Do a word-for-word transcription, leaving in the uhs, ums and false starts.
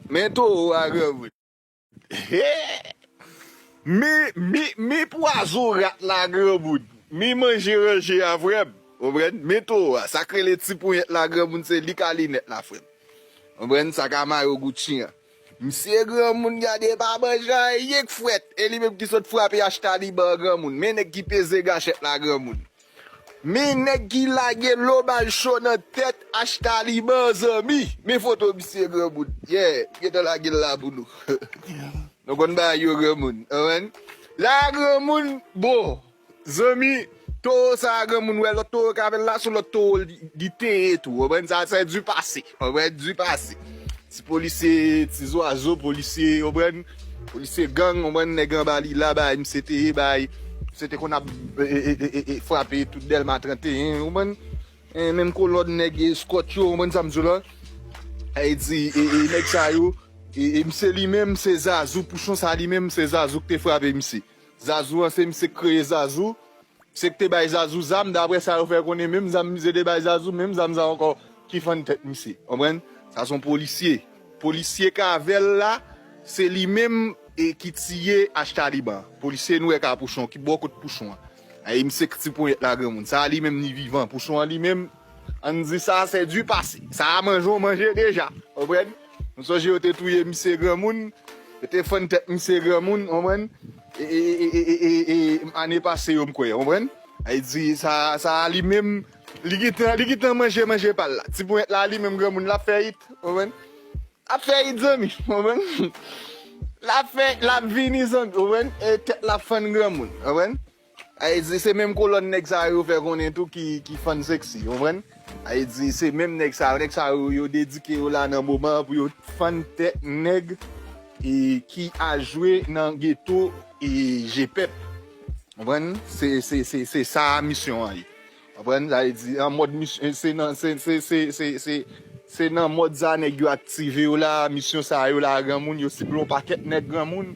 Men towo a granmoun. Mi, mi, mi pwazon rat la granmoun. Mi manje ranje a frè m. Konprann? Men towo a. Sa k rele ti ponyèt la granmoun se li ka linèt la frè m. Konprann? Sa ka mayo Gucci an. Misye granmoun gade pa manje anyen k fwèt. E li menm ki sot frape achtaliban granmoun. Men nèg ki peze gachèt la granmoun. Men nèg ki lage lobal cho nan tèt achtaliban zanmi. Men foto misye granmoun. Yeah, gentan lage l la pou nou. Nou konn bagay yo granmoun. Konprann? La granmoun, bon. Zanmi, towo sa a granmoun wè lòt towo k avè l la, se lòt towo li, li te ye tou. Konprann? Sa se du passé. Konprann? Du passé. Ti polisye, ti zwazo, polisye, konprann? Polisye gang, konprann? Nèg anba li la, bay misye te ye, bay misye te konn ap e, e, e, e, e, frape tout Dèlma trannteyen, konprann? E, menm kolòn nèg eskòt yo, konprann sa m di w la? Ay di, e, e, nèg sa yo, e, e, misye li menm, se Zazou, pouchon sa li menm, se Zazou k te frape misye. Zazou an, se misye k kreye Zazou. Misye k te bay Zazou zam, daprè sa yo fè konnen, menm zam misye te bay Zazou, menm zam sa ankò ki fann tèt misye. Konprann? Sa se yon polisye. Polisye k avè l la, se li menm e ki tiye achtaliban. Polisye nwè ka pouchon, ki bò kot pouchon an. Ay, misye k ti ponyèt la granmoun. Sa a li menm ni vivan. Pouchon an li menm, ann di sa se du passé. Sa a manje w manje deja. Konprann? Nou sonje yo te touye misye granmoun, yo te fann tèt misye granmoun, konprann? E, e, e, e, e, e, e, ane pase yo m kwè, konprann? Ay di sa, sa a li menm, li gentan, li gentan manje, manje pa l la. Ti ponyèt la li menm granmoun l ap fè it, konprann? L ap fè it zanmi, konprann? L ap fè, l ap vini zanmi, konprann? E tèt l ap fann granmoun, konprann? Ay di se menm kolòn nèg sa yo fè konnen tou ki, ki fann sexy, konprann? Ay di se menm nèg sa yo, nèg sa yo, yo dedike yo la nan moman an pou yo fann tèt nèg e ki al jwe nan geto e G pèp. Konprann? Se, se, se, se sa misyon an ye. Konprann? Sa vle di, an mòd misyon, se nan, se, se, se, se, se, se nan mòd sa nèg yo aktive yo la, misyon sa yo la, granmoun, yo sible yon pakèt nèg granmoun,